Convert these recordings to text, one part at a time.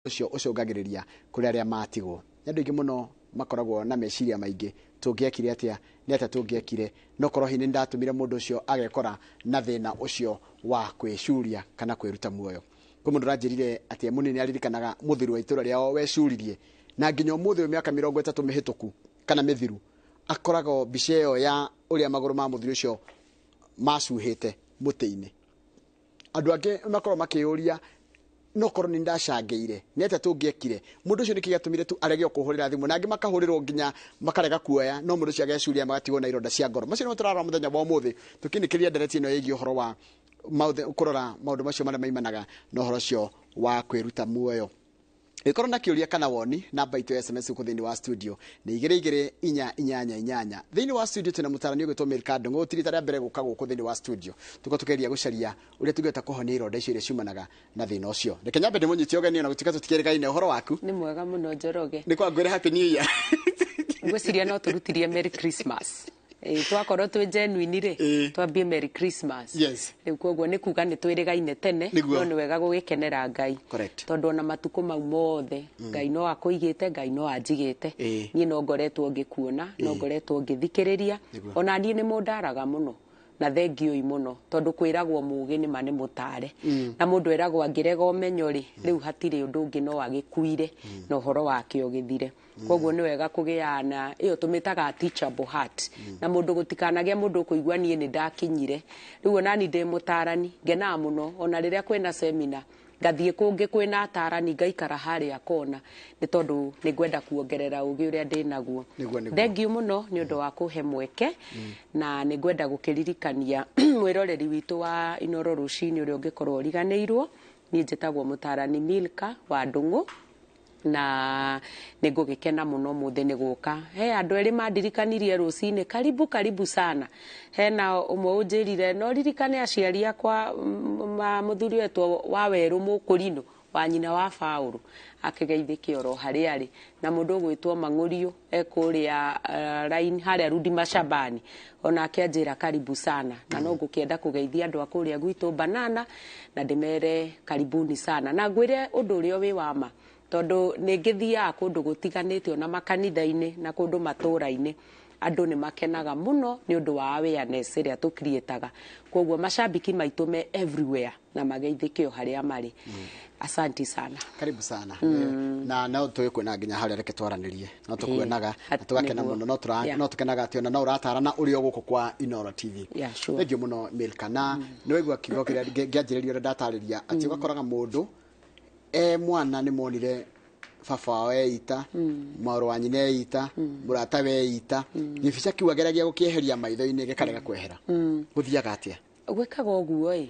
Ũcio ũcũngagĩrĩria kũrĩ arĩa matigwo. Nĩ andũ aingĩ mũno makoragwo na meciria maingĩ, tũngĩekire atĩa, nĩ atĩa tũngĩekire, no korwo hihi nĩ ndatũmire mũndũ ũcio agekora na thĩna ũcio wa kwĩcuria kana kwĩruta muoyo. Kwĩ mũndũ ũranjĩrire atĩ e mũnini aririkanaga mũthuri wa itũra rĩao wecuririe, na nginya ũmũthĩ ũyũ mĩaka 30 mĩhĩtũku kana mĩthiru, akoragwo mbica ĩyo ya ũrĩa magũrũ ma mũthuri ũcio macuhĩte mũtĩ-inĩ. Andũ angĩ makoragwo makĩyũria, no korwo nĩ ndacangĩire, nĩ atĩa tũngĩekire, mũndũ ũcio nĩkĩ gĩatũmire tu arege kũhũrĩra thimũ, na angĩ makahũrĩrwo nginya makarega kuoya, no mũndũ ũcio agecuria magatigwo na ironda cia ngoro. Macio nĩmo tũrarora mũthenya wa ũmũthĩ tũkĩnĩkĩria ndereti ĩno ĩgiĩ ũhoro wa kũrora maũndũ macio marĩa maimanaga na ũhoro ũcio wa kwĩruta muoyo. Ĩkorwo na kĩũria kana woni, namba itũ ya SMS gũkũ thĩinĩ wa studio nĩ 22488. Thĩinĩ wa studio twĩna mũtarani ũgwĩtwo Milka Ndung'u. Ti rita rĩa mbere gũka gũkũ thĩinĩ wa studio, tũkorwo tũkĩgeria gũcaria ũrĩa tũngĩhota kũhonia ironda icio iria ciumanaga na thĩna ũcio. Reke nyambe ndĩmũnyite ũgeni ona gũtuĩka tũtikĩrĩgaine. Ũhoro waku? Nĩ mwega mũno, Njoroge. Nĩ kwa ngwĩre Happy New Year. Ngwĩciria no tũrutirie Merry Christmas. Ĩĩ, twakorwo twĩ genuine rĩ, twambie Merry Christmas. Rĩu koguo nĩ kuga nĩ twĩrĩgaine tene, no nĩ wega gũgĩkenera Ngai. Tondũ ona matukũ mau mothe Ngai no akũigĩte, Ngai no anjigĩte. Niĩ no ngoretwo ngĩkuona, no ngoretwo ngĩthikĩrĩria. Ona niĩ nĩ mũndaraga mũno na thengiũi mũno, tondũ kwĩragwo mũgĩ nĩ ma nĩ mũtare. Na mũndũ eragwo angĩrega ũmenyo rĩ, rĩu hatirĩ ũndũ ũngĩ no agĩkuire na ũhoro wake ũgĩthire. Koguo nĩ wega kũgĩa na ĩyo tũmĩtaga teachable heart. Na mũndũ gũtikanagĩa mũndũ ũkũigua niĩ nĩ ndakinyire. Rĩu ona niĩ ndĩ mũtarani, ngenaga mũno ona rĩrĩa kwĩna seminar, ngathiĩ kũngĩ kwĩna atarani ngaikara harĩa kona, nĩ tondũ nĩ ngwenda kuongerera ũgĩ ũrĩa ndĩnaguo. Nĩguo, nĩguo. Thengiũ mũno nĩ ũndũ wa kũhe mweke, na nĩ ngwenda gũkĩririkania mwĩroreri witũ wa Inooro rũcinĩ ũrĩa ũngĩkorwo ũriganĩirwo. Niĩ njĩtagwo mũtarani Milka wa Ndung'u, na nĩ ngũgĩkena mũno ũmũthĩ nĩ gũka. He andũ erĩ mandirikanirie rũcinĩ, karibu karibu sana. Hena ũmwe ũnjĩrire no ririkane aciari akwa, ma mũthuri wetwo wa werũ Mũkũrinũ wa nyina wa Paũlũ, akĩgeithĩke oro harĩa arĩ, na mũndũ ũgwĩtwo Mang'ũriũ ekũrĩa line harĩa Rudi Mashabani, onake anjĩra karibu sana, na no ngũkĩenda kũgeithia andũ a kũrĩa gwitũ Banana na ndĩmere karibuni sana, na ngwĩre ũndũ ũrĩa wĩ wa ma, tondũ nĩ ngĩthiaga kũndũ gũtiganĩte ona makanitha-inĩ na kũndũ matũra-inĩ, andũ nĩ makenaga mũno nĩ ũndũ wa awareness ĩrĩa tũcreataga. Koguo macambiki maitũ me everywhere na mageithĩke o harĩa marĩ. Asante sana. Karibu sana. Na no tũgĩkuona nginya harĩa, reke twaranĩrie, no tũkuonaga na tũgakena mũno, no no tũkenaga atĩ ona no ũratarana ũrĩ o gũkũ kwa Inooro TV. Yeah, sure. Thank you mũno Milka. Na nĩ waigua kiugo kĩrĩa ngĩanjĩrĩria ũrĩa ndatarĩria, atĩ ũgakoraga mũndũ e mwana nĩ monire baba wao eita, mũrũ wa nyina eita, mũrata we eita, gĩbica kĩu ageragia gũkĩeheria maitho-inĩ gĩkarega kwehera. Gũthiaga atĩa? Gwĩkaga ũguo ĩ,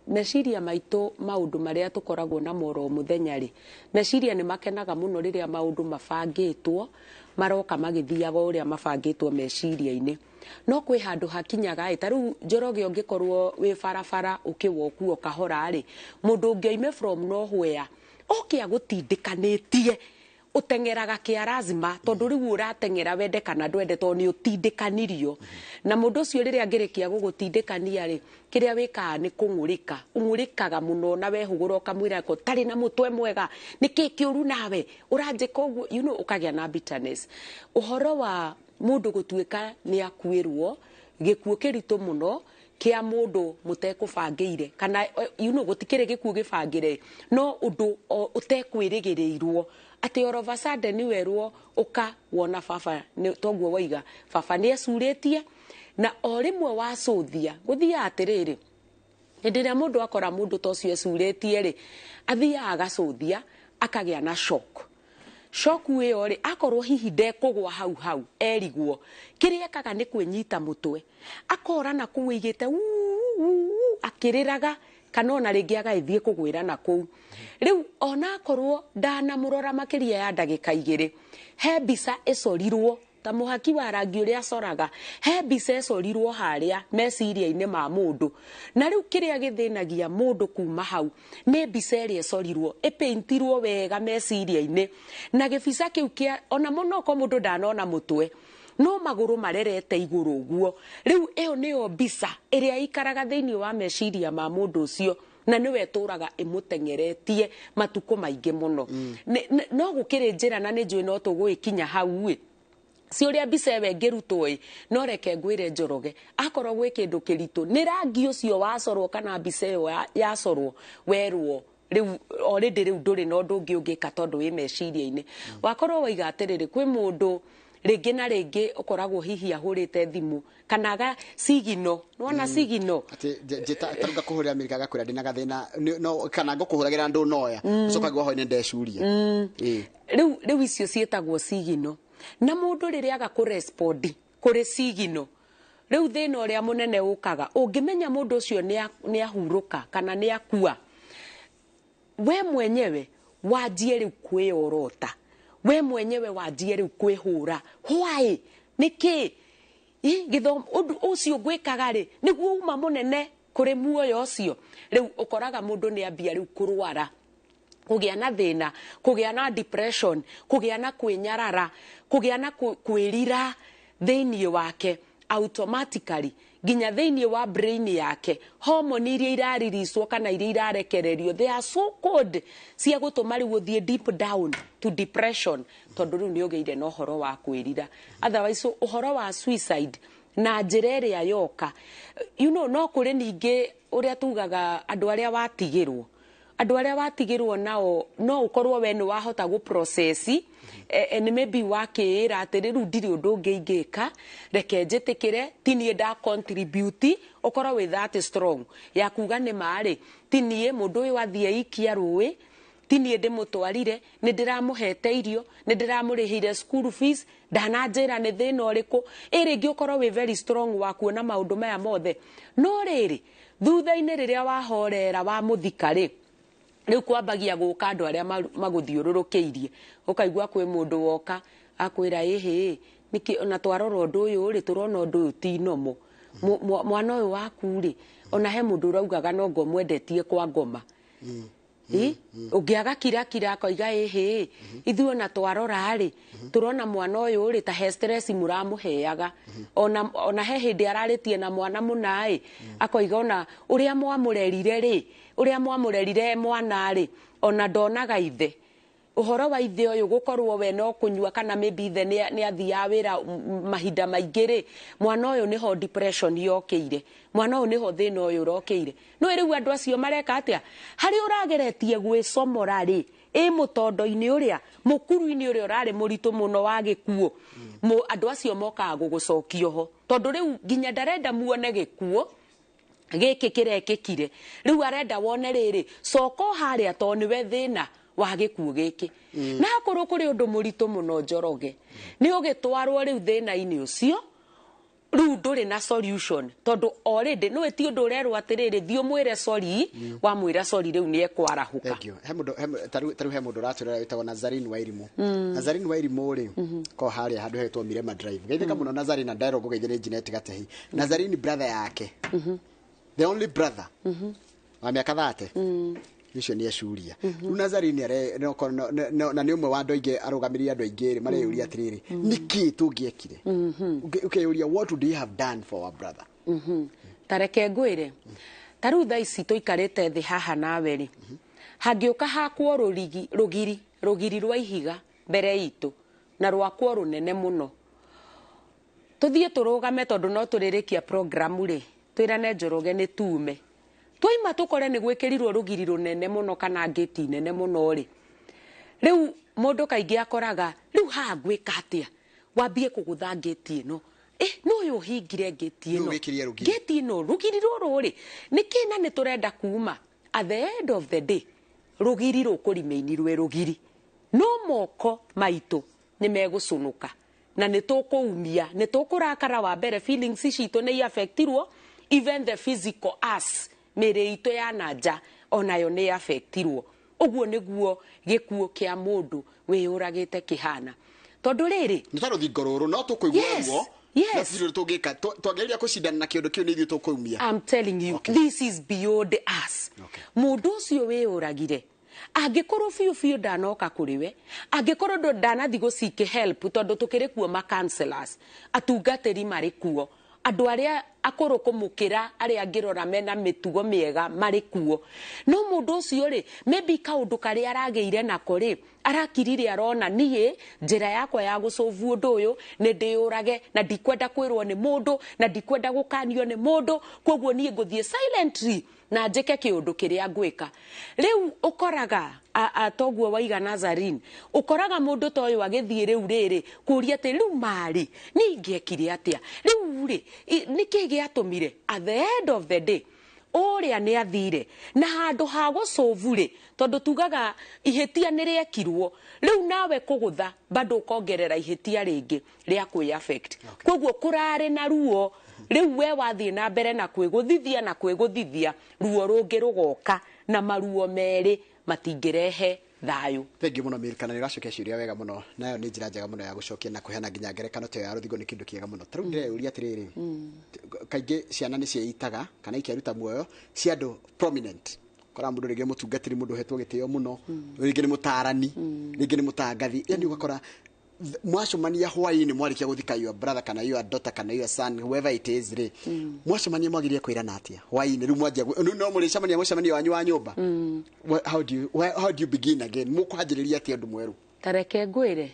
meciria maitũ, maũndũ marĩa tũkoragwo namo oro mũthenya rĩ, meciria nĩ makenaga mũno rĩrĩa maũndũ mabangĩtwo maroka magĩthiaga ũrĩa mabangĩtwo meciria-inĩ. No kwĩ handũ hakinyaga ĩ, ta rĩu Njoroge ũngĩkorwo wĩ barabara ũkĩwokua kahora rĩ, mũndũ ũngĩ oime from nowhere oke agũtindĩkanĩtie, ũteng'eraga kĩa lazima, tondũ rĩu ũrateng'era wende kana ndwende, tondũ nĩ ũtindĩkanirio. Na mũndũ ũcio rĩrĩa angĩrĩkia gũgũtindĩkania rĩ, kĩrĩa wĩkaga nĩ kũng'ũrĩka, ũng'ũrĩkaga mũno na wehũgũra ũkamwĩra ko tarĩ na mũtwe mwega, nĩkĩ kĩũru nawe ũranjĩka ũguo, ũkagĩa na bitterness. Ũhoro wa mũndũ gũtuĩka nĩ akuĩrwo, gĩkuũ kĩritũ mũno kĩa mũndũ mũtekũbangĩire, kana gũtikĩrĩ gĩkuũ gĩbangĩre, no ũndũ ũtekwĩrĩgĩrĩirwo atĩ all of a sudden werwo ũka wona baba nĩ toguo waiga baba nĩ ecurĩtie, na o rĩmwe wacũthia gũthiaga atĩrĩrĩ, hĩndĩ ĩrĩa mũndũ akora mũndũ ta ũcio ecurĩtie rĩ, athiaga agacũthia akagĩa na shock. Shock ĩyo rĩ, akorwo hihi ndekũgwa hau hau erigwo, kĩrĩa ekaga nĩ kwĩnyita mũtwe, akora na kũu ĩigĩte akĩrĩraga, kana ona rĩngĩ agagĩthiĩ kũgwĩra na kũu. Rĩu ona akorwo ndanamũrora makĩria ya ndagĩka 2, he mbica ĩcorirwo ta mũhaki wa rangi ũrĩa acoraga, he mbica ĩcorirwo harĩa meciria-inĩ ma mũndũ. Na rĩu kĩrĩa gĩthĩnagia mũndũ kuma hau nĩ mbica ĩrĩa ĩcorirwo, ĩpĩntirwo wega meciria-inĩ, na gĩbica kĩu kĩa ona mũno ko mũndũ ndanona mũtwe, no magũrũ marerete igũrũ ũguo. Rĩu ĩyo nĩyo mbica ĩrĩa ĩikaraga thĩinĩ wa meciria ma mũndũ ũcio. Na nĩwe ĩtũraga ĩmũteng'eretie matukũ maingĩ mũno. No gũkĩrĩ njĩra, na nĩ njũĩ no tũgũgĩkinya hau ĩ, si ũrĩa mbica ĩyo ĩngĩrutwo ĩ. No reke ngwĩre, Njoroge, akorwo gwĩ kĩndũ kĩritũ nĩ rangi ũcio wacorwo kana mbica ĩyo yacorwo, werwo rĩu already rĩu ndũrĩ na ũndũ ũngĩ ũngĩka tondũ wĩ meciria-inĩ. Wakorwo waiga atĩrĩrĩ, kwĩ mũndũ rĩngĩ na rĩngĩ ũkoragwo hihi ahũrĩte thimũ kana aga sigino, nĩwona sigino. Atĩ tarĩu ngakũhũrĩra Amerika, agakwĩra ndĩna gathĩna no kana ngũkũhũragĩra ndũnoya, ũcoka gwa hwaĩ-inĩ ndecuria. Ĩĩ. Rĩu icio ciĩtagwo sigino, na mũndũ rĩrĩa aga kũrespondi kũrĩ sigino, rĩu thĩna ũrĩa mũnene ũkaga ũngĩmenya mũndũ ũcio nĩ ahurũka kana nĩ akua, we mwenyewe wanjie rĩu kwĩyorota, we mwenyewe wanjie rĩu kwĩhũra why nĩkĩ gĩthomo ũndũ ũcio ngwĩkaga rĩ nĩguo uma mũnene kũrĩ muoyo ũcio. Rĩu ũkoraga mũndũ nĩ ambia rĩu kũrwara, kũgĩa na thĩna, kũgĩa na depression, kũgĩa na kwĩnyarara, kũgĩa na kwĩrira thĩinĩ wake. Automatically nginya thĩinĩ wa brain yake hormone iria iraririswo kana iria irarekererio, they are so called cia gũtũma rĩu ũthiĩ deep down to depression, tondũ rĩu nĩ ũgĩire na ũhoro wa kwĩrira. Otherwise ũhoro wa suicide na njĩra ĩrĩa yoka, no kũrĩ ningĩ ũrĩa tugaga andũ arĩa watigĩrwo, andũ arĩa watigĩrwo nao, no ũkorwo we nĩ wahota gũ process nĩ maybe wakĩĩra atĩ rĩu ndirĩ ũndũ ũngĩ ingĩka, reke njĩtĩkĩre ti niĩ nda contribute, ũkorwo wĩ that strong ya kuga nĩ marĩ ti niĩ mũndũ ũyũ athiĩ ikia rũĩ, ti niĩ ndĩmũtwarire, nĩ ndĩramũhete irio, nĩ ndĩramũrĩhĩire school fees, ndananjĩra nĩ thĩna ũrĩkũ. Ĩ rĩngĩ ũkorwo wĩ very strong wa kuona maũndũ maya mothe, no rĩrĩ thutha-inĩ rĩrĩa wahorera wamũthika rĩ, rĩu kwambagia gũka andũ arĩa magũthiũrũrũkĩirie, ũkaigua kwĩ mũndũ woka akwĩra, ĩhĩ, nĩkĩ ona twarora ũndũ ũyũ rĩ, tũrona ũndũ ũyũ ti nomo. Mwana ũyũ waku rĩ, ona he mũndũ ũraugaga no ngomwendetie kwa ngoma. Ĩ, ũngĩaga kirakira akoiga, ĩhĩ, ithuĩ ona twarora rĩ, tũrona mwana ũyũ rĩ ta he stress mũramũheaga. Ona he hĩndĩ ararĩtie na mwana mũna ĩ, akoiga ona ũrĩa mwamũrerire rĩ, ũrĩa mwamũrerire mwana rĩ, ona ndonaga ithe, ũhoro wa ithe ũyũ gũkorwo we no kũnyua kana maybe ithe nĩ athiaga wĩra mahinda maingĩ rĩ, mwana ũyũ nĩho depression yokĩire, mwana ũyũ nĩho thĩna ũyũ ũrokĩire. No rĩu andũ acio mareka atĩa harĩa ũrageretie gwĩcomora rĩ, ĩ mũtondo-inĩ ũrĩa mũkuru-inĩ ũrĩa ũrarĩ mũritũ mũno wa gĩkuũ, andũ acio mokaga gũgũcokia ho, tondũ rĩu nginya ndarenda muone gĩkuũ gĩkĩ kĩrekĩkire, rĩu arenda wone rĩrĩ coka o harĩa tondũ nĩwe thĩna wa gĩkuũ gĩkĩ. Na akorwo kũrĩ ũndũ mũritũ mũno, Njoroge, nĩ ũgĩtwarwo rĩu thĩna-inĩ ũcio, rĩu ndũrĩ na solution, tondũ already nĩwe ti ũndũ ũrerwo atĩrĩrĩ, thiĩ ũmwĩre sorry, wamwĩra sorry rĩu nĩ ekwarahũka. Thank you. He mũndũ tarĩu he mũndũ ũratwĩrora wĩtagwo Nazarin Wairimu. Nazarin Wairimu rĩ, ko harĩa handũ hetwo Mirema Drive. Geithĩka mũno Nazarin, na nderwo ngũgeithie nĩ Jeanette Gatehi. Nazarin brother yake, the only brother wa mĩaka 30 ũcio nĩ ecuria. Rĩu Nazarin na nĩ ũmwe wa andũ aingĩ, arũgamĩrĩri andũ aingĩ rĩ, mareyũria atĩrĩrĩ, nĩkĩ tũngĩekire? Ũkeyũria, what would you have done for our brother? Ta reke ngwĩre, ta rĩu thaa ici tũikarĩte thĩ haha nawe rĩ, hangĩũka hakwo rũrigi rũgiri rwa ihiga mbere itũ na rwakwo rũnene mũno, tũthiĩ tũrũgame, tondũ no tũrĩrĩkia programu rĩ, twĩrane Njoroge nĩ tume, twaima tũkore nĩ gwĩkĩrirwo rũgiri rũnene mũno kana ngĩti nene mũno rĩ, rĩu mũndũ kaingĩ akoraga rĩu haha ngwĩka atĩa, wambie kũgũtha ngĩti ĩno, no ũyũ ũhingire ngĩti Nũ ĩno, wĩkĩrire rũgiri? Ngĩti ĩno, rũgiri rũrũ rĩ nĩkĩ, na nĩ tũrenda kuma. At the end of the day rũgiri rũkũrimaini rwĩ rũgiri, no moko maitũ nĩ megũcũnũka na nĩ tũkũumia, nĩ tũkũrakara. Wa mbere feelings citũ nĩ affectirwo, even the physical us, mĩrĩ itũ ya na nja onayo nĩ affectirwo. Ũguo nĩguo gĩkuũ kĩa mũndũ wĩyũragĩte kĩhana, tondũ rĩrĩ Nĩ ta rũthingo rũrũ no tũkũigua ruo, na tũtirĩ tũngĩka. Twagĩrĩria kũcindana na kĩũndũ kĩu nĩ ithuĩ tũkũumia. I'm telling you, this is beyond us. Mũndũ ũcio wĩyũragire, angĩkorwo biũ biũ ndanoka kũrĩ we, angĩkorwo ndanathi gũ seek help, tondũ tũkĩrĩ kuo ma counselors, atungatĩri marĩ kuo. Andũ arĩa akũrũ kũmũkĩra arĩa angĩrora mena mĩtugo mĩega marĩ kuo, no mũndũ ũcio rĩ, maybe kaũndũ karĩa aragĩire nako rĩ, arakirire arona niĩ njĩra yakwa ya gũcũvu ũndũ ũyũ nĩ ndĩyũrage, na ndikwenda kwĩrwo nĩ mũndũ, na ndikwenda gũkanio nĩ mũndũ, koguo niĩ ngũthiĩ silently na njĩke kĩũndũ kĩrĩa ngwĩka. Rĩu ũkoraga toguo waiga Nazarene, ũkoraga mũndũ ta ũyũ agĩthiĩ rĩu rĩrĩ kũria atĩ rĩu marĩ niĩ ingĩekire atĩa, rĩu rĩ nĩkĩ gĩatũmire. At the end of the day ũrĩa nĩ athire na handũ ha gũcũvu rĩ, tondũ tugaga ihĩtia nĩ rĩekirwo, rĩu nawe kũgũtha bado ũkongerera ihĩtia rĩngĩ rĩa kwĩ affect. Koguo kũrarĩ na ruo, rĩu we wathiĩ na mbere na kwĩgũthithia na kwĩgũthithia, ruo rũngĩ rũgoka, na maruo merĩ matingĩrehe thayũ. Thengiũ mũno Milka, na nĩ ũracokia ciũria wega mũno, nayo nĩ njĩra njega mũno ya gũcokia na kũheana nginya ngerekano ta ĩyo ya rũthingo nĩ kĩndũ kĩega mũno. Ta rĩu ndĩreyũria atĩrĩrĩ, kaingĩ ciana nĩ ciĩitaga kana ikeruta muoyo cia andũ prominent, kora mũndũ rĩngĩ mũtungatĩri, mũndũ ũhetwo gĩtĩo mũno, rĩngĩ nĩ mũtarani, rĩngĩ nĩ mũtangathi, yani ũgakora mwacemania hwaĩ-inĩ mwarĩkia gũthika your brother kana your daughter kana your son, whoever it is rĩ, mwacemania mwagĩrĩire kwĩrana atĩa hwaĩ-inĩ? Rĩu mwanjia rĩu no mũrĩcemania mũcemanio wanyu wa nyũmba. How do you begin again? Mũkwanjĩrĩria atĩa ũndũ mwerũ? Tareke ngwĩre,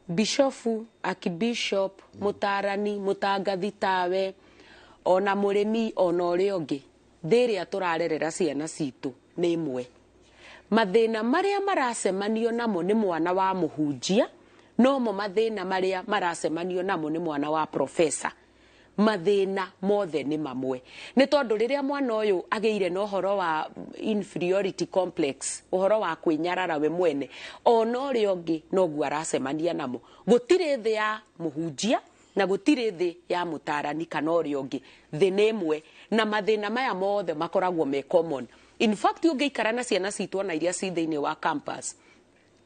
bishofu, akibishop, mũtarani, mũtangathi tawe, ona mũrĩmi, ona ũrĩa ũngĩ, thĩ ĩrĩa tũrarerera ciana citũ nĩ ĩmwe. Mathĩna marĩa maracemanio namo nĩ mwana wa mũhunjia nomo mathĩna marĩa maracemanio namo nĩ mwana wa profesa. Mathĩna mothe nĩ mamwe, nĩ tondũ rĩrĩa mwana ũyũ agĩire na ũhoro wa inferiority complex, ũhoro wa kwĩnyarara we mwene, ona ũrĩa ũngĩ noguo aracemania namo. Gũtirĩ thĩ ya mũhunjia na gũtirĩ thĩ ya mũtarani kana ũrĩa ũngĩ, thĩ nĩ ĩmwe, na mathĩna maya mothe makoragwo me common. In fact, ũngĩikara na ciana citũ ona iria ci thĩinĩ wa campus,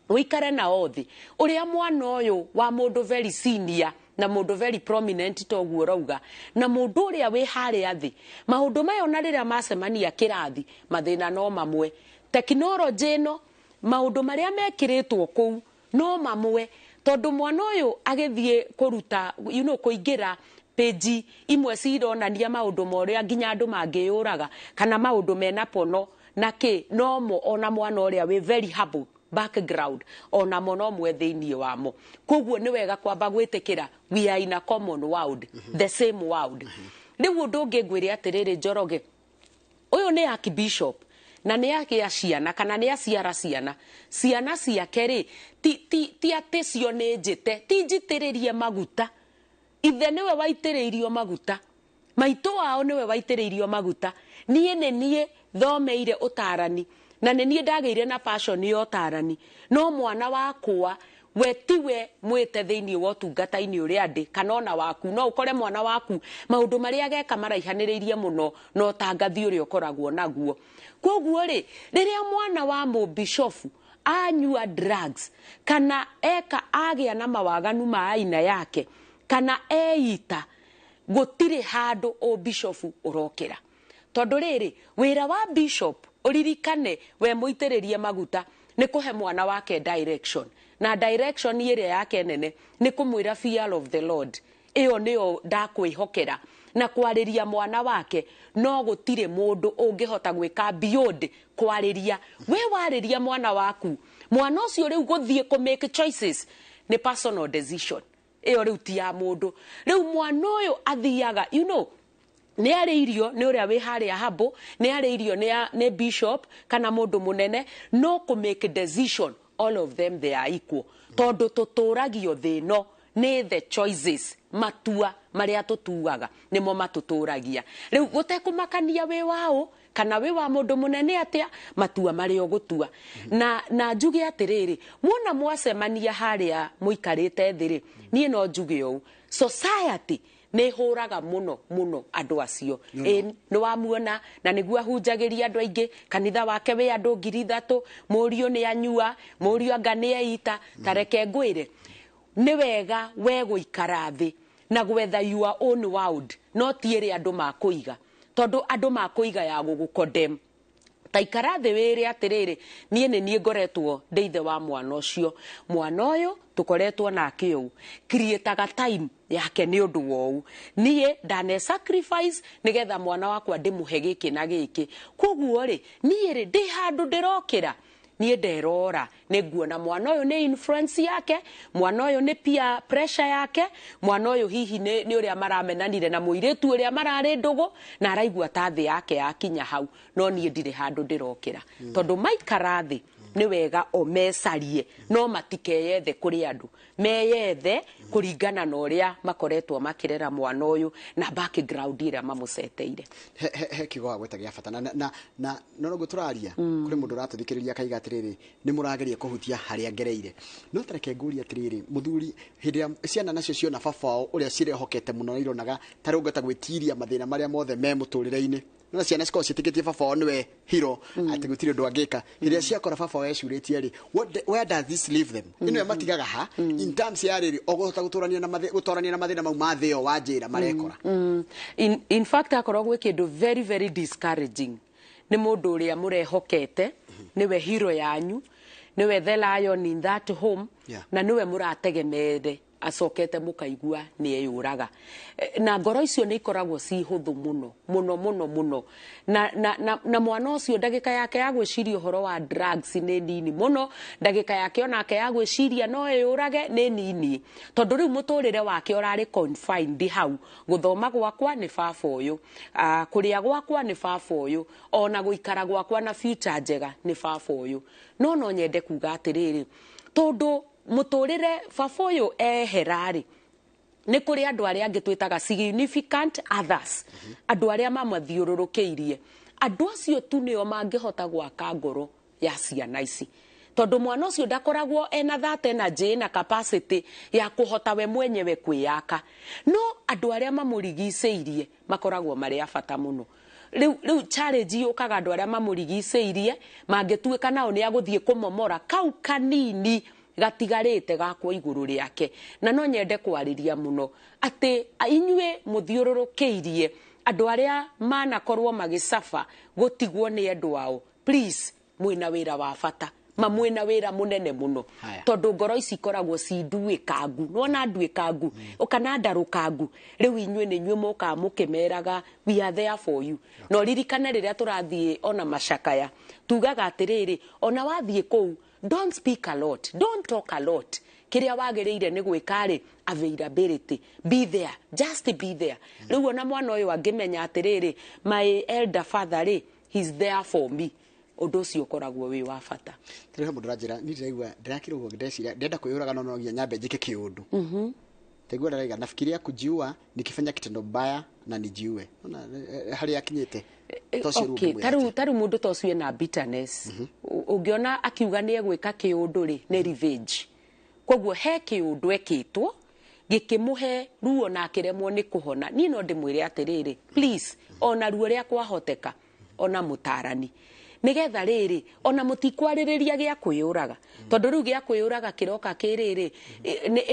ũikare nao thĩ, ũrĩa mwana ũyũ wa mũndũ very senior na mũndũ very prominent toguo ũrauga, na mũndũ ũrĩa wĩ harĩa thĩ, maũndũ maya ona rĩrĩa macemania kĩrathi, mathĩna no mamwe. Tekinoronjĩ ĩno, maũndũ marĩa mekĩrĩtwo kũu no mamwe, tondũ mwana ũyũ agĩthiĩ kũruta, kũingĩra page imwe cironania maũndũ ma ũrĩa nginya andũ mangĩyũraga kana maũndũ mena pono na kĩ, nomo ona mwana ũrĩa wĩ very humble background onamo no mwe thĩinĩ wamo. Koguo nĩ wega kwamba gwĩtĩkĩra we are in a common world, the same world. Rĩu ũndũ ũngĩ ngwĩre atĩrĩrĩ Njoroge, ũyũ nĩ archbishop na nĩ agĩa ciana kana nĩ aciara ciana, ciana ciake rĩ ti atĩ cio nĩ njĩte, ti njitĩrĩrie maguta, ithe nĩwe waitĩrĩirio maguta, maitũ wao nĩwe waitĩrĩirio maguta, niĩ nĩ niĩ thomeire ũtarani na nĩ niĩ ndagĩire na passion ya ũtarani, no mwana wakwa we tiwe mwĩte thĩinĩ wa ũtungata-inĩ ũrĩa ndĩ kana ona waku. No ũkore mwana waku maũndũ marĩa ageka maraihanĩrĩirie mũno na ũtangathi ũrĩa ũkoragwo naguo. Koguo rĩ, rĩrĩa mwana wa mũbishofu anyua drugs kana eka agĩa na mawaganu ma aina yake kana eita, gũtirĩ handũ ũbishofu ũrokĩra. Tondũ rĩrĩ, wĩra wa bishop, ũririkane we mũitĩrĩrie maguta, nĩ kũhe mwana wake direction, na direction ĩrĩa yake nene nĩ kũmwĩra fear of the Lord, ĩyo nĩyo ndakwĩhokera, na kwarĩria mwana wake. No gũtirĩ mũndũ ũngĩhota gwĩka beyond kwarĩria. We warĩria mwana waku, mwana ũcio rĩu gũthiĩ kũ make choices nĩ personal decision, ĩyo rĩu ti ya mũndũ. Rĩu mwana ũyũ athiaga, nĩ arĩirio nĩ ũrĩa wĩ harĩa habo, nĩ arĩirio nĩ bishop kana mũndũ mũnene, no kũ make decision all of them they are equal, tondũ tũtũragio thĩ ĩno nĩ the choices, matua marĩa tũtuaga nĩmo matũtũragia. Rĩu gũtekũmakania wĩ waũ kana wĩ wa mũndũ mũnene atĩa, matua marĩa ũgũtua. Na njuge atĩrĩrĩ, muona mwacemania harĩa mũikarĩte thĩ rĩ, niĩ no njuge ũũ, society nĩ hũraga mũno mũno andũ acio. Ĩ, nĩ wamuona na nĩguo ahunjagĩria andũ aingĩ, kanitha wake wĩ andũ 3,000, mũriũ nĩ anyua, mũriũ anga nĩ eita. Ta reke ngwĩre, nĩ wega we gũikara thĩ na gwetha your own world, no ti ĩrĩa andũ makũiga, tondũ andũ makũiga ya gũgũkondem. Ta ikara thĩ wĩre atĩrĩrĩ, niĩ nĩ niĩ ngoretwo ndĩ ithe wa mwana ũcio, mwana ũyũ tũkoretwo nake ũũ, creataga time yake nĩ ũndũ wa ũũ, niĩ ndane sacrifice nĩgetha mwana wakwa ndĩmũhe gĩkĩ na gĩkĩ. Koguo rĩ, niĩ rĩ, ndĩ handũ ndĩrokĩra, niĩ nderora nĩ nguona mwana ũyũ nĩ influence yake, mwana ũyũ nĩ peer pressure yake, mwana ũyũ hihi nĩ ũrĩa maramenanire na mũirĩtu ũrĩa mararĩ ndũgũ na araigua ta thĩ yake yakinya hau, no niĩ ndirĩ handũ ndĩrokĩra. Tondũ maikara thĩ nĩ wega o mecarie, no matikeyethe kũrĩ andũ, meyethe kũringana na ũrĩa makoretwo makĩrera mwana ũyũ na background ĩrĩa mamũceteire. He kiugo wagweta gĩa bata na no noguo tũraria, kũrĩ mũndũ ũratũthikĩrĩria akaiga atĩrĩrĩ, nĩ mũrageria kũhutia harĩa ngereire. No tareke ngũrie atĩrĩrĩ, mũthuri, hĩndĩ ĩrĩa ciana nacio ciona baba wao ũrĩa cirehokete mũno na ironaga ta rĩu ũngĩhota gwĩtiria mathĩna marĩa mothe me mũtũrĩre-inĩ, no ciana cikoragwo ciĩtĩkĩtie baba wao nĩwe hero, atĩ gũtirĩ ũndũ angĩka. Hĩndĩ ĩrĩa ciakora baba wao ecurĩtie rĩ, where does this leave them? Ĩno ĩmatigaga ha in terms ya rĩrĩ o kũhota gũtũrania na mathĩna mau ma thĩ ĩyo wa njĩra marekora? In fact, akorwo gwĩ kĩndũ very very discouraging nĩ mũndũ ũrĩa mũrehokete nĩwe hero yanyu, nĩwe the lion in that home, na nĩwe mũrategemeere, acokete mũkaigua nĩ eyũraga. Na ngoro icio nĩ ikoragwo ci hũthũ mũno mũno mũno mũno, na mwana ũcio ndagĩka yake ya gwĩciria ũhoro wa drugs nĩ nini mũno, ndagĩka yake onake ya gwĩciria no eyũrage nĩ nini, tondũ rĩu mũtũrĩre wake ũrarĩ confined hau. Gũthoma gwakwa nĩ baba ũyũ, kũrĩa gwakwa nĩ baba ũyũ, ona gũikara gwakwa na future njega nĩ baba ũyũ. No nyende kuga atĩrĩrĩ, tondũ mũtũrĩre baba ũyũ ehera-rĩ, nĩ kũrĩ andũ arĩa angĩ twĩtaga significant others, andũ arĩa mamathiũrũrũkĩirie. Andũ acio tu nĩo mangĩhota gwaka ngoro ya ciana ici, tondũ mwana ũcio ndakoragwo ena that energy na capacity ya kũhota we mwenyewe kwĩyaka, no andũ arĩa mamũrigicĩirie makoragwo marĩ a bata mũno. Rĩu challenge yũkaga andũ arĩa mamũrigicĩirie mangĩtuĩka nao nĩ agũthiĩ kũmomora kau kanini gatigarĩte gakwo igũrũ rĩake. Na no nyende kwarĩria mũno atĩ inyuĩ mũthiũrũrũkĩirie andũ arĩa manakorwo magĩcaba gũtigwo nĩ endwa ao, please, mwĩna wĩra wa bata, ma mwĩna wĩra mũnene mũno, tondũ ngoro ici ikoragwo ci nduĩkangu, nĩwona nduĩkangu kana ndarũkangu. Rĩu inyuĩ nĩ inyuĩ mũkaga mũkĩmeraga we are there for you. Na ũririkane rĩrĩa tũrathiĩ ona macakaya tugaga atĩrĩrĩ, ona wathiĩ kũu, don't speak a lot, don't talk a lot. Kĩrĩa wagĩrĩire nĩ gwĩka rĩ, availability, be there, just be there. Rĩu ona mwana ũyũ angĩmenya atĩrĩrĩ, my elder father rĩ, he's there for me, ũndũ ũcio ũkoragwo wĩ wa bata. Tũrĩ he mũndũ ũranjĩra, niĩ ndĩraigua ndĩrakira ũguo ndeciria ndĩrenda kwĩyũraga, no no nginya nyambe njĩke kĩũndũ. Taigua ndĩraiga nafikiria kujiua nikifanya kitendo mbaya na nijiue. Ona harĩa akinyĩte. To ũcio rĩu ũngĩmwĩra atĩa? Tarĩu mũndũ ta ũcio ena bitterness. Ũngĩona akiuga nĩ egwĩka kĩũndũ rĩ, nĩ revenge. Koguo he kĩũndũ ekĩtwo gĩkĩmũhe ruo na akĩremwo nĩ kũhona. Niĩ no ndĩmwĩre atĩrĩrĩ, please, ona ruo rĩa kwahoteka, ona mũtarani, nĩgetha rĩrĩ ona mũtikwarĩrĩria gĩa kwĩyũraga, tondũ rĩu gĩa kwĩyũraga kĩroka kĩrĩrĩ,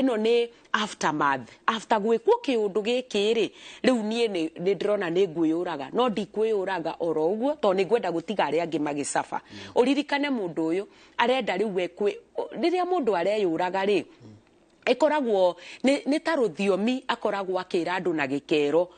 ĩno nĩ aftermath, after gwĩkwo kĩũndũ gĩkĩ rĩ, rĩu niĩ nĩ ndĩrona nĩ ngwĩyũraga, no ndikwĩyũraga oro ũguo tondũ nĩ ngwenda gũtiga arĩa angĩ magĩcaba. Ũririkane mũndũ ũyũ arenda rĩu we kwĩ, rĩrĩa mũndũ areyũraga rĩ, ĩkoragwo nĩ ta rũthiomi akoragwo akĩra andũ na gĩkero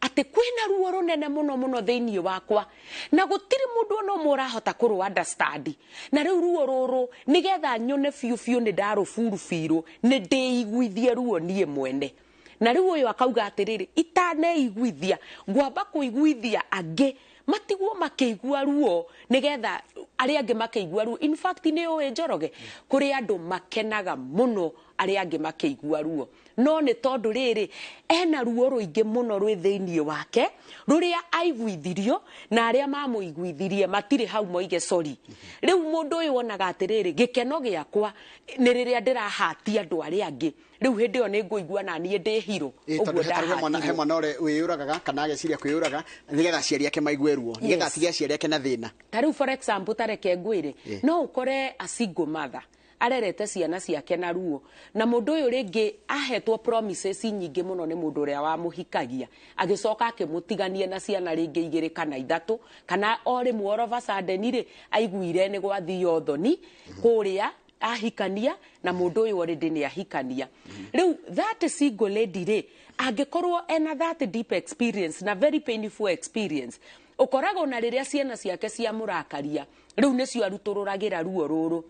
atĩ kwĩna ruo rũnene mũno mũno thĩinĩ wakwa na gũtirĩ mũndũ ona ũmwe ũrahota kũrũ understand, na rĩu ruo rũrũ nĩgetha nyone biũ biũ nĩ ndarũburubirũ, nĩ ndĩiguithie ruo niĩ mwene. Na rĩu ũyũ akauga atĩrĩrĩ, itaneiguithia ngwamba kũiguithia angĩ matigwo makĩigua ruo nĩgetha arĩa angĩ makĩigua ruo. In fact, nĩ ũĩ Njoroge, kũrĩ andũ makenaga mũno arĩa angĩ makĩigua ruo, no nĩ tondũ rĩrĩ ena ruo rũingĩ mũno rwĩ thĩinĩ wake rũrĩa aiguithirio na arĩa mamũiguithirie matirĩ hau moige sorry. Rĩu mũndũ ũyũ wonaga atĩrĩrĩ, gĩkeno gĩakwa nĩ rĩrĩa ndĩrahatia andũ arĩa angĩ, rĩu hĩndĩ ĩyo nĩ ngũigua na niĩ ndĩ hero. Ĩ, tondũ Ũguo he ndahatirwo. mwana ũrĩa wĩyũragaga kana ageciria kwĩyũraga nĩgetha aciari ake maigue ruo, nĩgetha atige aciari ake na thĩna. Ta rĩu for example, ta reke ngwĩre, no ũkore a single mother Arerete ciana ciake na ruo, na mũndũ ũyũ rĩngĩ ahetwo promises nyingĩ mũno nĩ mũndũ ũrĩa wamũhikagia, agĩcoka akĩmũtigania na ciana rĩngĩ igĩrĩ kana ithatũ, kana o rĩmwe all of a sudden rĩ, aiguire nĩ gwathio thoni kũrĩa ahikania na mũndũ ũyũ already nĩ ahikania. Rĩu that single lady rĩ, angĩkorwo ena that deep experience na very painful experience, ũkoragwo na rĩrĩa ciana ciake ciamũrakaria, rĩu nĩcio arutũrũragĩra ruo rũrũ: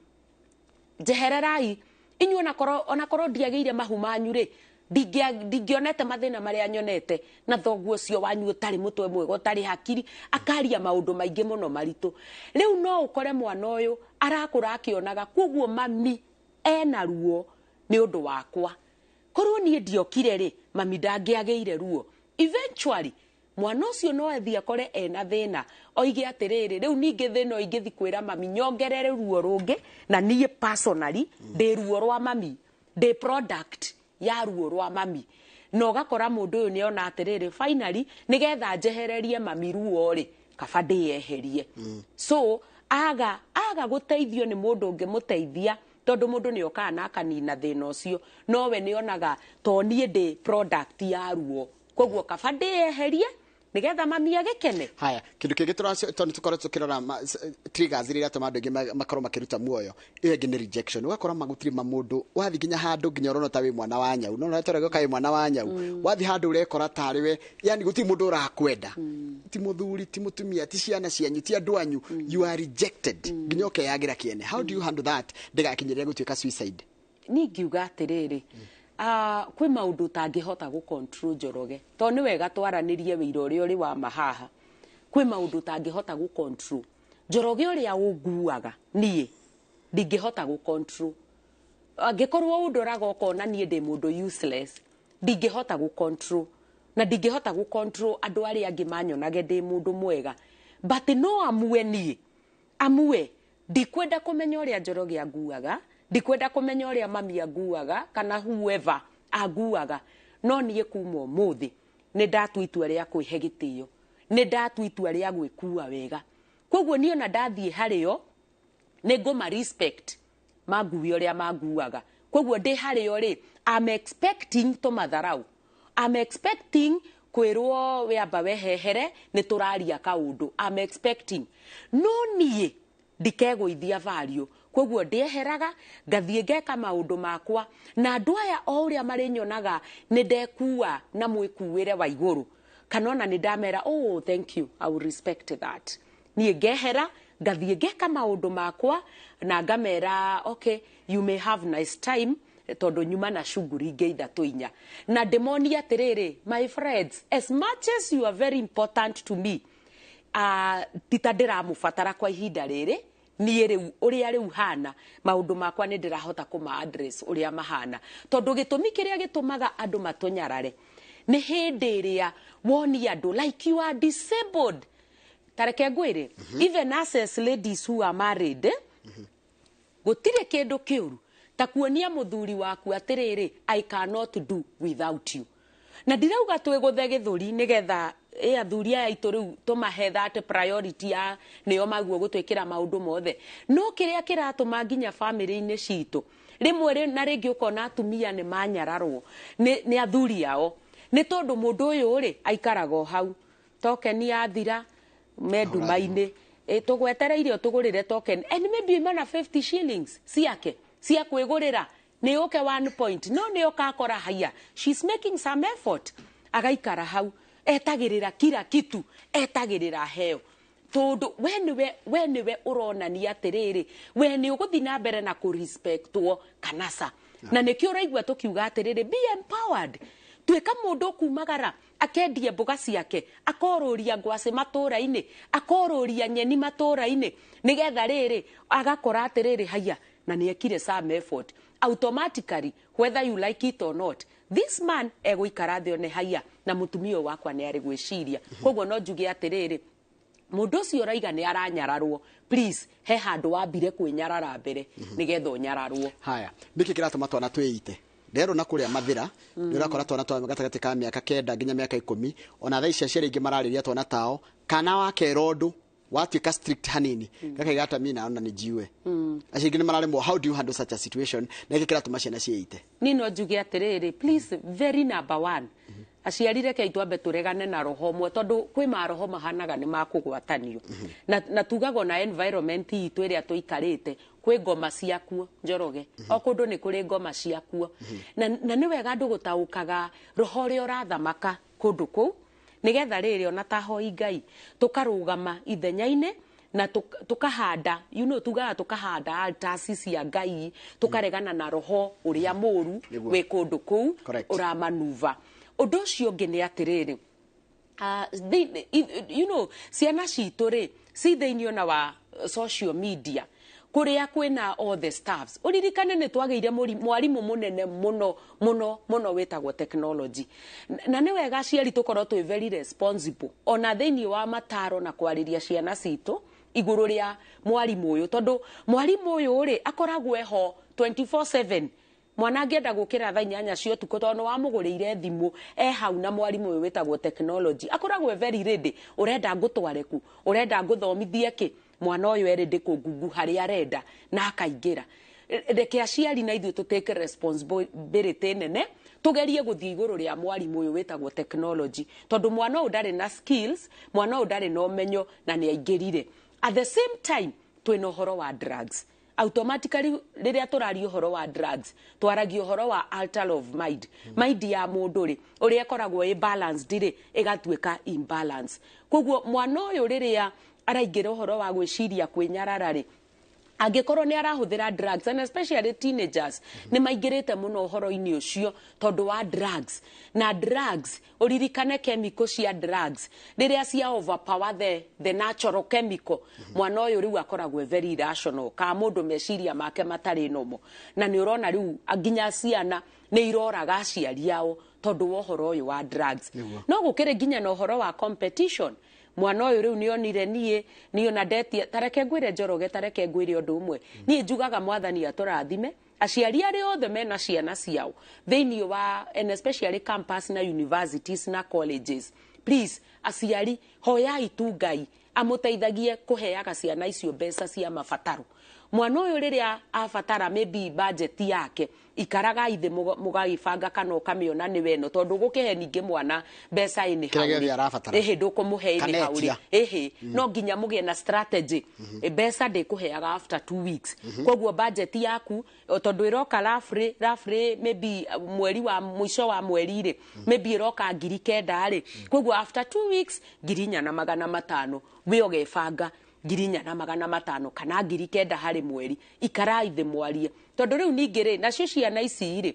"Njehererai inyuĩ, onakorwo ndiagĩire mahu manyu rĩ, ndingĩonete mathĩna marĩa nyonete na thoguo ũcio wanyu ũtarĩ mũtwe mwega, ũtarĩ hakiri." Akaria maũndũ maingĩ mũno maritũ. Rĩu no ũkore mwana ũyũ arakũra akĩonaga koguo mami ena ruo nĩ ũndũ wakwa, korwo niĩ ndiokire rĩ, mami ndangĩagĩire ruo. Eventually mwana ũcio no athiĩ akore ena thĩna, oige atĩrĩrĩ, rĩu ningĩ thĩna ũyũ ingĩthi kwĩra mami nyongerere ruo rũngĩ, na niĩ personally ndĩ ruo rwa mami, ndĩ product ya ruo rwa mami. Na ũgakora mũndũ ũyũ nĩ ona atĩrĩrĩ, finally nĩgetha njehererie mami ruo rĩ, kaba ndĩyeherie. So aga gũteithio nĩ mũndũ ũngĩmũteithia, tondũ mũndũ nĩ okaga na akanina thĩna ũcio, nowe nĩ onaga to niĩ ndĩ product ya ruo, koguo kaba ndĩyeherie nĩgetha mami agĩkene. Haya, kindu kingi tondũ tũkorwo tũkĩrora triggers iria iratũma andũ aingĩ makorwo makĩruta muoyo, ĩyo ĩngĩ nĩ rejection. Ũgakora magũtirĩ ma mũndũ, wathiĩ nginya handũ nginya ũrona ta wĩ mwana wa nyau, no ũretera gũka wĩ mwana wa nyau. Wathiĩ handũ ũrekora tarĩ we, yani gũtirĩ mũndũ ũrakwenda, ti mũthuri, ti mũtumia, ti ciana cianyu, ti andũ anyu. You are rejected nginya ũkeyagĩra kĩene. How do you handle that ndĩgakinyĩrĩre gũtuĩka suicide? Niĩ ngiuga atĩrĩrĩ, kwĩ maũndũ ũtangĩhota gũ control, Njoroge, tondũ nĩ wega twaranĩrie wĩira ũrĩa ũrĩ wa mahaha. Kwĩ maũndũ ũtangĩhota gũ control, Njoroge. Ũrĩa ũnguaga niĩ ndingĩhota gũ control. Angĩkorwo ũndoraga ũkona niĩ ndĩ mũndũ useless, ndingĩhota gũ control, na ndingĩhota gũ control andũ arĩa angĩ manyonage ndĩ mũndũ mwega, but no amue niĩ amue ndikwenda kũmenya ũrĩa Njoroge anguaga, ndikwenda kũmenya ũrĩa mami anguaga kana whoever anguaga, no niĩ kuma ũmũthĩ nĩ ndatua itua rĩa kwĩhe gĩtĩo, nĩ ndatua itua rĩa gwĩkua wega. Koguo niĩ ona ndathiĩ harĩo nĩ ngũma respect mangue ũrĩa manguaga. Koguo ndĩ harĩo rĩ, I'm expecting tũmatharau, I'm expecting kwĩrwo wĩamba wehehere nĩ tũraria kaũndũ, I'm expecting, no niĩ ndikegũithia value. Koguo ndĩeheraga ngathiĩ ngeka maũndũ makwa, na andũ aya o ũrĩa marĩnyonaga nĩ ndekua na mwĩkuĩre wa igũrũ, kana ona nĩ ndamera, "Oh, thank you, I will respect that." Niĩ ngehera ngathiĩ ngeka maũndũ makwa na ngamera, "Okay, you may have nice time," tondũ nyuma na shughuli ingĩ ithatũ inya, na ndĩmonie atĩrĩrĩ, "My friends, as much as you are very important to me, ti ta ndĩramũbatara kwa ihinda rĩrĩ. Niĩ rĩu ũrĩa rĩu hana, maũndũ makwa nĩ ndĩrahota kũma address ũrĩa mahana." Tondũ gĩtũmi kĩrĩa gĩtũmaga andũ matũnyarare nĩ hĩndĩ ĩrĩa wonia andũ like you are disabled. Tareke ngwĩre, even us as ladies who are married, gũtirĩ kĩndũ kĩũru ta kuonia mũthuri waku atĩrĩrĩ, "I cannot do without you." Na ndirauga twĩgũthe gĩthũri nĩgetha ĩ athuri aya aitũ rĩu tũmahe that priority ya nĩo maguo gũtwĩkĩra maũndũ mothe, no kĩrĩa kĩratũma nginya bamĩrĩ-inĩ citũ rĩmwe na rĩngĩ ũkona atumia nĩ manyararwo nĩ athuri ao, nĩ tondũ mũndũ ũyũ rĩ aikaraga o hau, token yathira me nduma-inĩ, tũgwetereire ũtũgũrĩre token, and maybe imana 50 shillings ciake cia kwĩgũrĩra nĩ ũke one point, no nĩ ũkakora haya, she's making some effort, agaikara hau etagĩrĩra kila kitu, etagĩrĩra heo, tondũ we nĩwe ũronania atĩrĩrĩ, we nĩ ũgũthiĩ na mbere na kũrespectwo kana ca. Na nĩkĩo ũraigua tũkiuga atĩrĩrĩ, be empowered. Tuĩka mũndũ ũkumagara akendie mboga ciake, akorũria ngwacĩ matũra-inĩ, akorũria nyeni matũra-inĩ, nĩgetha rĩrĩ agakora atĩrĩrĩ, haya, na nĩ ekire some effort. Automatically, whether you like it or not, this man egũikara thĩ one, haya, na mũtumia ũyũ wakwa nĩ arĩ gwĩciria. Koguo no njuge atĩrĩrĩ, mũndũ ũcio ũraiga nĩ aranyararwo, please, he handũ wambire kwĩnyarara mbere nĩgetha ũnyararwo. Haya, nĩkĩ kĩratũma twana twĩite rero na kũrĩa mathĩra? Nĩ ũrakora twana twa gatagatĩ ka mĩaka 9 nginya mĩaka 10, ona thaa ici aciari aingĩ mararĩria twana tao, kana wakera ũndũ Watuĩka strict hanini, gakaiga hata mi naona nijiue. Acio aingĩ nĩ mararemwo. How do you handle such a situation? Na gĩkĩ kĩratũma ciana ciĩite? Niĩ no njuge atĩrĩrĩ, please, very number one, aciari, rekei twambe tũregane na roho ũmwe, tondũ kwĩ maroho mahanaga nĩ makũgwatanio na tugaga ona environment itũ ĩrĩa tũikarĩte kwĩ ngoma ciakuo. Njoroge, o kũndũ nĩ kũrĩ ngoma ciakuo, na nĩ wega andũ gũtaũkaga roho ũrĩa ũrathamaka kũndũ kũu, nĩgetha rĩrĩ ona ta hoi Ngai tũkarũgama ithenya-inĩ na tukahanda, tugaga tukahanda altars cia Ngai, tukaregana na roho ũrĩa mũru wĩ kũndũ kũu ũramanuva. Ũndũ ũcio ũngĩ nĩ atĩrĩrĩ, ciana citũ rĩ ci thĩinĩ ona wa social media kũrĩa kwĩna all the staffs. Ũririkane nĩ twagĩire mwarimũ mũnene mũno mũno mũno wĩtagwo technology, na nĩ wega aciari tũkorwo twĩ very responsible ona thĩinĩ wa mataro na kwarĩria ciana citũ igũrũ rĩa mwarimũ ũyũ, tondũ mwarimũ ũyũ rĩ akoragwo eho 24/7. Mwana angĩenda gũkĩra thaa 8 cia ũtukũ tondũ nĩ wamũgũrĩire thimũ, e hau na mwarimũ ũyũ wĩtagwo technology akoragwo e very ready. Ũrenda ngũtware ku? Ũrenda ngũthomithie kĩ? Mwana ũyũ e ready kũngungu harĩa arenda na akaingĩra. Reke aciari na ithuĩ tũ take responsibility nene, tugerie gũthiĩ igũrũ rĩa mwarimũ ũyũ wĩtagwo technology, tondũ mwana ũyũ ndarĩ na skills, mwana ũyũ ndarĩ na ũmenyo na nĩ aingĩrire. At the same time, twĩna ũhoro wa drugs. Automatically, rĩrĩa tũraria ũhoro wa drugs, twaragia ũhoro wa alter of mind. Mind ya mũndũ rĩ, ũrĩa ĩkoragwo ĩ balanced rĩ, ĩgatuĩka imbalance. Koguo mwana ũyũ rĩrĩa araingĩra ũhoro wa gwĩciria kwĩnyarara rĩ, angĩkorwo nĩ arahũthĩra drugs, and especially teenagers nĩ maingĩrĩte mũno ũhoro-inĩ ũcio tondũ wa drugs. Na drugs, ũririkane chemical cia drugs rĩrĩa cia overpower the natural chemical, mwana ũyũ rĩu akoragwo e very irrational, ka mũndũ meciria make matarĩ nomo. Na nĩ ũrona rĩu nginya ciana nĩ iroraga aciari ao tondũ wa ũhoro ũyũ wa drugs. No gũkĩrĩ nginya na ũhoro wa competition. Mwana ũyũ rĩu nĩonire niĩ niĩ ona ndetia. Tareke ngwĩre, Njoroge, tareke ngwĩre ũndũ ũmwe. Niĩ njugaga Mwathani atũrathime aciari arĩa othe mena ciana ciao thĩinĩ wa, and especially campus na universities na colleges. Please, aciari, hoyai tu Ngai amũteithagie kũheaga ciana icio mbeca cia mabataro. Mwana ũyũ rĩrĩa abatara maybe budget yake, ikaragai thĩ mũgagĩbanga kana ũkamĩona nĩ weno, tondũ gũkĩhe ningĩ mwana mbeca ĩnĩ. Kĩrĩa gĩothe arabatara. Ĩhĩ, ndũkũmũhe ĩnĩ hau rĩ. Kana etia. Ĩhĩ, no nginya mũgĩe na strategy. Mbeca ndĩkũheaga after 2 weeks, koguo budget yaku o tondũ ĩroka roughly maybe mweri wa mũico wa mweri rĩ, maybe ĩroka 9,000 rĩ, koguo after 2 weeks 4,500, we ũgebanga 4,500 kana 9,000 harĩ mweri. Ikarai thĩ mwarie, tondũ rĩu ningĩ rĩ, nacio ciana ici rĩ,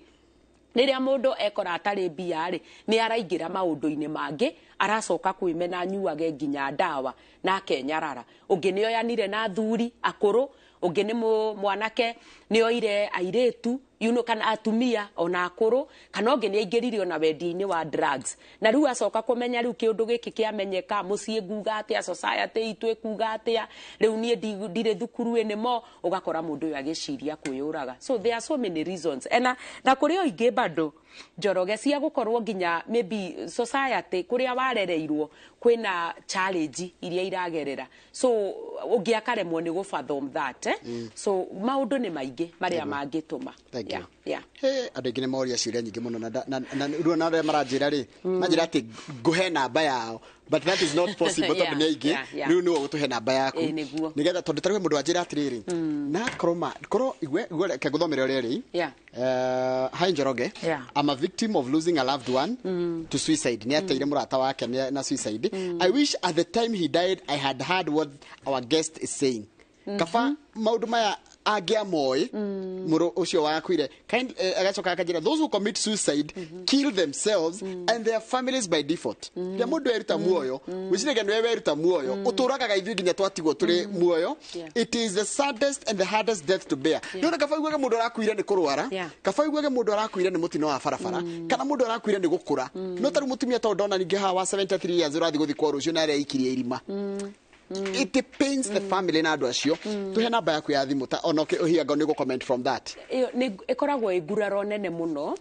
rĩrĩa mũndũ ekora atarĩ mbia rĩ, nĩ araingĩra maũndũ-inĩ mangĩ, aracoka kwĩmena, anyuage nginya ndawa na akenyarara. Ũngĩ nĩ oyanire na athuri akũrũ, ũngĩ nĩ mwanake nĩ oire airĩtu, kana atumia ona akũrũ, kana ũngĩ nĩ aingĩrire ona wendi-inĩ wa drugs, na rĩu acoka kũmenya rĩu kĩũndũ gĩkĩ kĩamenyeka mũciĩ nguga atĩa, society itũ ĩkuga atĩa, rĩu niĩ ndirĩ thukuru anymore. Ũgakora mũndũ ũyũ agĩciria kwĩyũraga. So there are so many reasons. Na kũrĩ o ingĩ bado, Njoroge, cia gũkorwo nginya maybe society kũrĩa warereirwo kwĩna challenge iria iragerera, so ũngĩ akaremwo nĩ gũ-fathom that, eh? So maũndũ nĩ maingĩ marĩa mangĩtũma. Thank you. Yeah. He, andũ aingĩ nĩ moria ciũria nyingĩ mũno na rĩu na arĩa maranjĩra rĩ, manjĩra atĩ ngũhe namba yao, but that is not possible tondũ nĩ aingĩ. Rĩu nĩwe ũgũtũhe namba yaku. Ĩĩ, nĩguo. Nĩgetha tondũ tarĩu mũndũ wanjĩra atĩrĩrĩ, na korwo ma korwo igue, reke ngũthomere ũrĩa rĩ. Hi Njoroge. I'm a victim of losing a loved one to suicide. Nĩ ateire mũrata wake na suicide. I wish at the time he died I had heard what our guest is saying. Kaba maũndũ maya angĩamoĩ mũrũ ũcio wakuire. Agacoka akanjĩra, those who commit suicide kill themselves and their families by default. Rĩrĩa mũndũ eruta muoyo, wĩciragia nĩwe weruta muoyo, ũtũragaga ithuĩ nginya twatigwo tũrĩ muoyo. It is the saddest and the hardest death to bear. Nĩwona kaba uiguage mũndũ arakuire nĩ kũrwara, kaba uiguage mũndũ arakuire nĩ mũtino wa barabara, kana mũndũ arakuire nĩ gũkũra. No tarĩu mũtumia tondũ ndona ningĩ haha wa 73 years ũrathiĩ gũthikwo rũciũ na areikirie irima. It pains the family na andũ acio. Tuhe namba yaku ya thimũ ta ona ũhianga nĩ comment from that. Ĩyo nĩ ĩkoragwo ĩ nguraro nene mũno,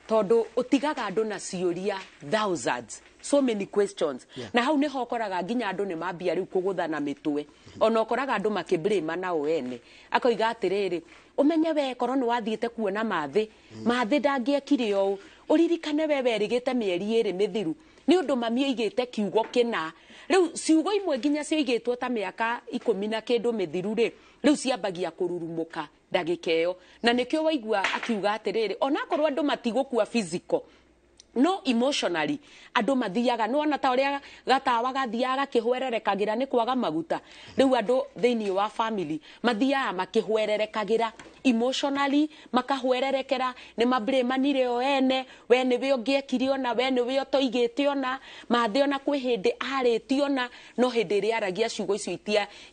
tondũ ũtigaga andũ na ciũria thousands, so many questions. Na hau nĩho ũkoraga nginya andũ nĩ mambia rĩu kũgũthana mĩtwe. Ona ũkoraga andũ makĩblame nao ene, akoiga atĩrĩrĩ, ũmenye we korwo nĩ wathiĩte kuona mathĩ, mathĩ ndangĩekire ũũ, ũririkane we werĩgĩte mĩeri 2 mĩthiru nĩ ũndũ mami oigĩte kiugo kĩna. Rĩu ciugo imwe nginya cioigĩtwo ta mĩaka 10 na kĩndũ mĩthiru rĩ, rĩu ciambagia kũrurumũka ndagĩka ĩyo. Na nĩkĩo waigua akiuga atĩrĩrĩ, onakorwo andũ matigũkua physical, no emotionally andũ mathiaga, nĩwona ta ũrĩa gatawa gathiaga gakĩhwererekagĩra nĩ kwaga maguta. Rĩu andũ thĩinĩ wa family mathiaga makĩhwererekagĩra emotionally, makahwererekera nĩ mablamanire o ene, we nĩwe ũngĩekire ona, we nĩwe ũtoigĩte ona, mathĩ ona kwĩ hĩndĩ arĩtie ona, no hĩndĩ ĩrĩa aragia ciugo icio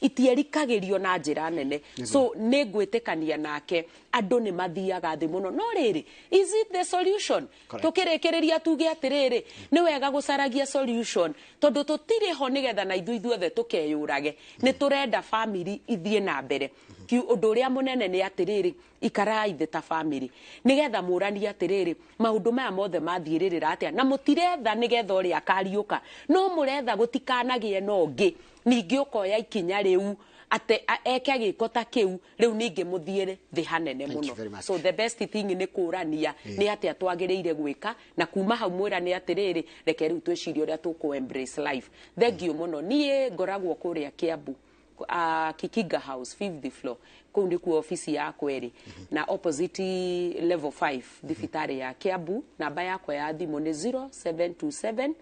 itierikagĩrio na njĩra nene. So nĩ ngwĩtĩkania nake, andũ nĩ mathiaga thĩ mũno. No rĩrĩ, is it the solution? Tũkĩrĩkĩrĩria tuge atĩrĩrĩ, nĩ wega gũcaragia solution, tondũ tũtirĩ ho nĩgetha na ithuĩ ithuothe tũkeyũrage. Nĩ tũrenda family ithiĩ na mbere. Ũndũ ũrĩa mũnene nĩ atĩrĩrĩ, ikarai thĩ ta family nĩgetha mũranie atĩrĩrĩ, maũndũ maya mothe mathiĩrĩrĩra atĩa, na mũtiretha nĩgetha ũrĩa akariũka, no mũretha gũtikanagĩe na ũngĩ ningĩ ũkoya ikinya rĩu ate eke gĩko ta kĩu, rĩu ningĩ mũthiĩre thĩ hanene mũno. So the best thing nĩ kũrania nĩ atĩa twagĩrĩire gwĩka, na kuma hau mwĩrane atĩrĩrĩ, reke rĩu twĩcirie ũrĩa tũkũ embrace life. Thank you mũno. Niĩ ngoragwo kũrĩa Kiambu, Kikinga House, 5th floor, kũu nĩkuo ofici yakwa ĩrĩ, na opposite level 5 thibitarĩ ya Kiambu. Namba yakwa ya thimũ nĩ 0727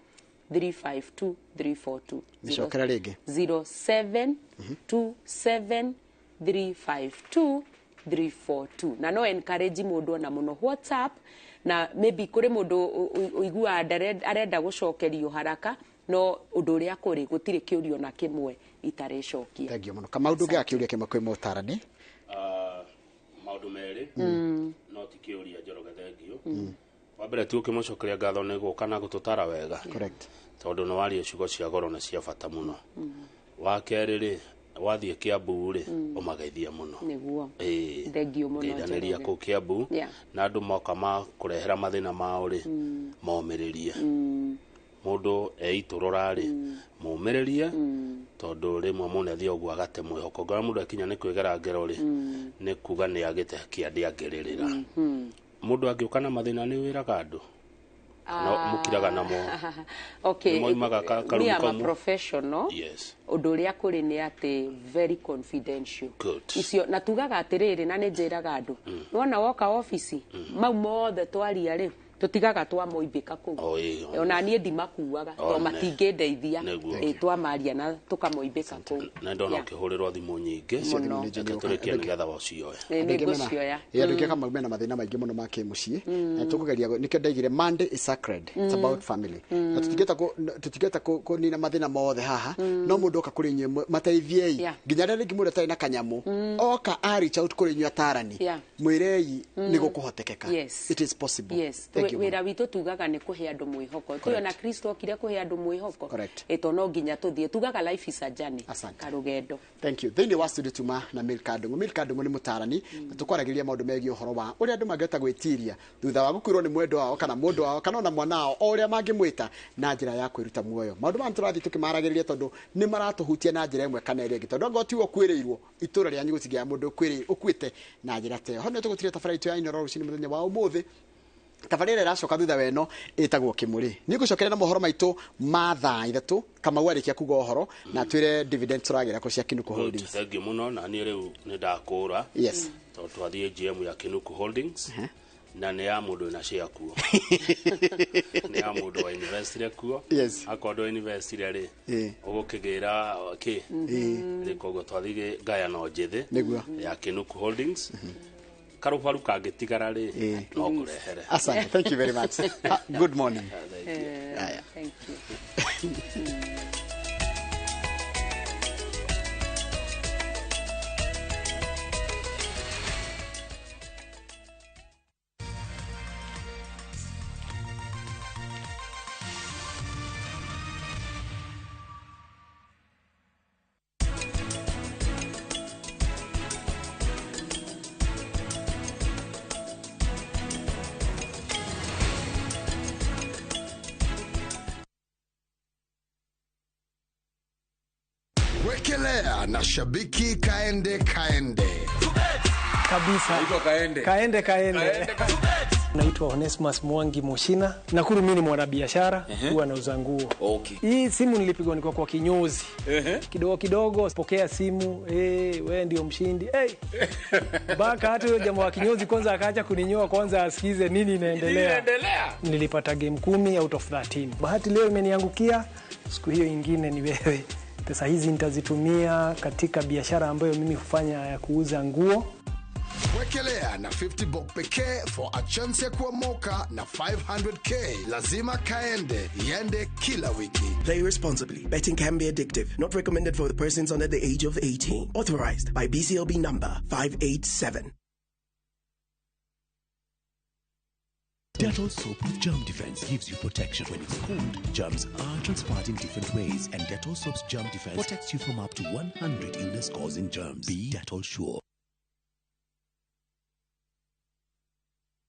352 342. Mĩcokera rĩngĩ. 0727 352 342. Na no encourage mũndũ ona mũno WhatsApp, na maybe kũrĩ mũndũ ũiguaga arenda gũcokerio haraka, no ũndũ ũrĩa kũrĩ gũtirĩ kĩũria ona kĩmwe itarĩcokia. Thank you mũno. Kamau, ndũngĩaga kĩũria kĩmwe kwĩ mũtarani? Maũndũ merĩ, no ti kĩũria, Njoroge, thengio. Wa mbere ti ũkĩmũcokeria ngatho nĩ gũka na gũtũtara wega. Correct. Tondũ nĩ waria ciugo cia goro na cia bata mũno. Wa kerĩ rĩ, wathiĩ Kiambu rĩ, ũmageithie mũno. Nĩguo. Thengio mũno, Ngeithanĩria Njoroge. kũu Kiambu, na andũ moka ma kũrehera mathĩna mao rĩ, momĩrĩrie. Mũndũ eitũrũra rĩ, mũmĩrĩrie, tondũ rĩmwe mũndũ athiĩ ũguo agate mwĩhoko. Ngora mũndũ akinya nĩ kwĩgera ngero rĩ, nĩ kuga nĩ agĩte kĩandĩ angĩrĩrĩra. Mũndũ angĩũka na mathĩna nĩ wĩraga andũ? No mũkiraga namo. Okay. Nĩ moimaga Me am a karumu. professional. Yes. Ũndũ ũrĩa kũrĩ nĩ atĩ very confidential. Good. Icio na tugaga atĩrĩrĩ, na nĩ njĩraga andũ, nĩwona woka ofici, mau mothe twaria rĩ, tũtigaga twamoimbĩka kũu. O, ĩĩ, o. Ona niĩ ndimakuaga, O, tondũ ne. matingĩndeithia. Nĩguo. Ĩ, twamaria na tũkamoimbĩka kũu. Na ndona ũkĩhũrĩrwo thimũ nyingĩ. Mũno. Reke tũrĩkie nĩgetha ũcioe. Ĩ, Andũ aingĩ mena- nĩngũcioya. Ĩ, andũ aingĩ kama mena mathĩna maingĩ mũno ma kĩmũciĩ. Na tũkũgeria nĩkĩo ndaigire Monday is sacred. It's about family. Na tũtingĩhota kũnina mathĩna mothe haha, no mũndũ oka kũrĩ inyuĩ mateithiei. Nginya rĩrĩa rĩngĩ mũndũ atarĩ na kanyamũ, oka a reach out kũrĩ inyuĩ atarani, mwĩrei nĩ gũkũhotekeka. Yes. It is possible. Yes. Thank you. Wĩra witũ tugaga nĩ kũhe andũ mwĩhoko. Tuyo na Kristo okire kũhe andũ mwĩhoko. Correct. Ĩ, to no nginya tũthiĩ. Tugaga life is a journey. Asante. Karũgendo. Thank you. Thĩinĩ wa studio tuma na Milka Ndung'u. Milka Ndung'u nĩ mũtarani, na tũkwaragĩria maũndũ megiĩ ũhoro wa ũrĩa andũ mangĩhota gwĩtiria thutha wa gũkuĩrwo nĩ mwendwa wao kana mũndũ wao kana ona mwana wao, o ũrĩa mangĩmwĩta na njĩra ya kwĩruta muoyo. Maũndũ maya tũrathiĩ tũkĩmaragĩrĩria tondũ nĩ maratũhutia na njĩra ĩmwe kana ĩrĩa ĩngĩ, tondũ angorwo tiwe ũkuĩrĩirwo, itũũra rĩanyu gũtingĩaga mũndũ ũkuĩte na njĩra ta ĩyo. Hau nĩho tũgũtiria tabarĩra itũ ya Inooro rũcinĩ mũthenya wa ũmũthĩ. Tabarĩra ĩracoka thutha wa ĩno ĩtagwo Kĩmũrĩ. Nĩ ngũcokeria na mohoro maitũ ma thaa 3, Kamau arĩkia kuga ũhoro na twĩre dividend tũragĩra kũ cia Kinuku Holdings. Thank you mũno, na niĩ rĩu nĩ ndakũra. Yes. Tondũ twathiĩ GM ya Kinuku Holdings, na nĩ ya mũndũ wĩna share kuo. Nĩ ya mũndũ wa investire kuo. Yes. Akorwo ndũ investire rĩ, Ĩ. ũgũkĩgĩra kĩ? Rĩ, koguo twathiĩ ngayano njĩthĩ Nĩguo. ya Kinuku Holdings. Karũbaru kangĩtigara rĩ, Ĩ. no ngũrehere. Asante. Thank you very much. Good morning. Thank you. Haya. Thank you. Wekelea na shabiki kaende kaende. Kabisa. Kaende. Kaende kaende. Naitwa Onesmus Mwangi Moshina. Nakuru mimi ni mwanabiashara, huwa nauza nguo. Okay. Hii simu nilipigwa nikiwa kwa kinyozi. Kidogo kidogo pokea simu, eh, wewe ndio mshindi. Hey. Mpaka hata huyo jamaa wa kinyozi kwanza akaacha kuninyoa kwanza asikize nini inaendelea. Inaendelea. Nilipata game 10 out of 13. Bahati leo imeniangukia, siku hiyo ingine ni wewe. Pesa hizi nitazitumia katika biashara ambayo mimi hufanya ya kuuza nguo. Wekelea na 50 bob pekee for a chance ya kuomoka na 500K. Lazima kaende, iende kila wiki. Play responsibly. Betting can be addictive. Not recommended for the persons under the age of 18. Authorized by BCLB number 587. Dettol soap with germ defense gives you protection when it's cold. Germs are transpired in different ways, and Dettol soap's germ defense protects you from up to 100 illness-causing germs. Be Dettol sure.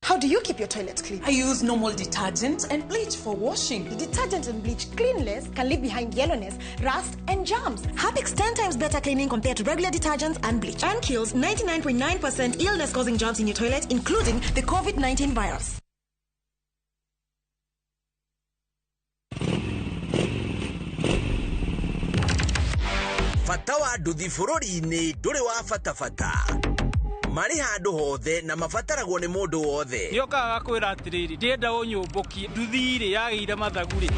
How do you keep your toilet clean? I use normal detergent and bleach for washing. The detergent and bleach cleanless can leave behind yellowness, rust, and germs. Harpic's 10 times better cleaning compared to regular detergents and bleach, and kills 99.9% illness-causing germs in your toilet, including the COVID-19 virus. Bata wa nduthi bũrũri-inĩ ndũrĩ wa bata marĩ handũ hothe na mabataragwo nĩ mũndũ wothe. Nĩokaga gakwĩra atĩrĩrĩ, ndĩrenda ũnyũmbũkie nduthi-rĩ yagĩire mathagu-rĩ.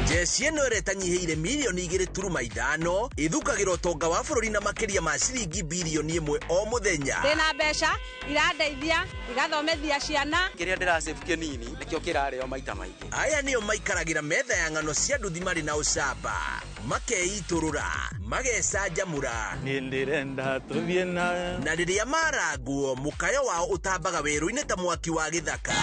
Jeshi ĩno ĩrĩa ĩtanyihĩire mirioni 2.5 ĩthukagĩra ũtonga wa bũrũri na makĩria ma ciringi birioni 1 o mũthenya. Ndĩna mbeca irandeithia igathomithia ciana. Kĩrĩa ndĩrasave kĩnini nĩkĩo kĩrarĩo maita maingĩ. Aya nĩo maikaragĩra metha ya ng'ano cia nduthi marĩ na ũcamba, makeitũrũra, magecanjamũra. Niĩ ndĩrenda tũthiĩ na Na rĩrĩa marangwo mũkayo wao ũtambaga werũ-inĩ ta mwaki wa gĩthaka.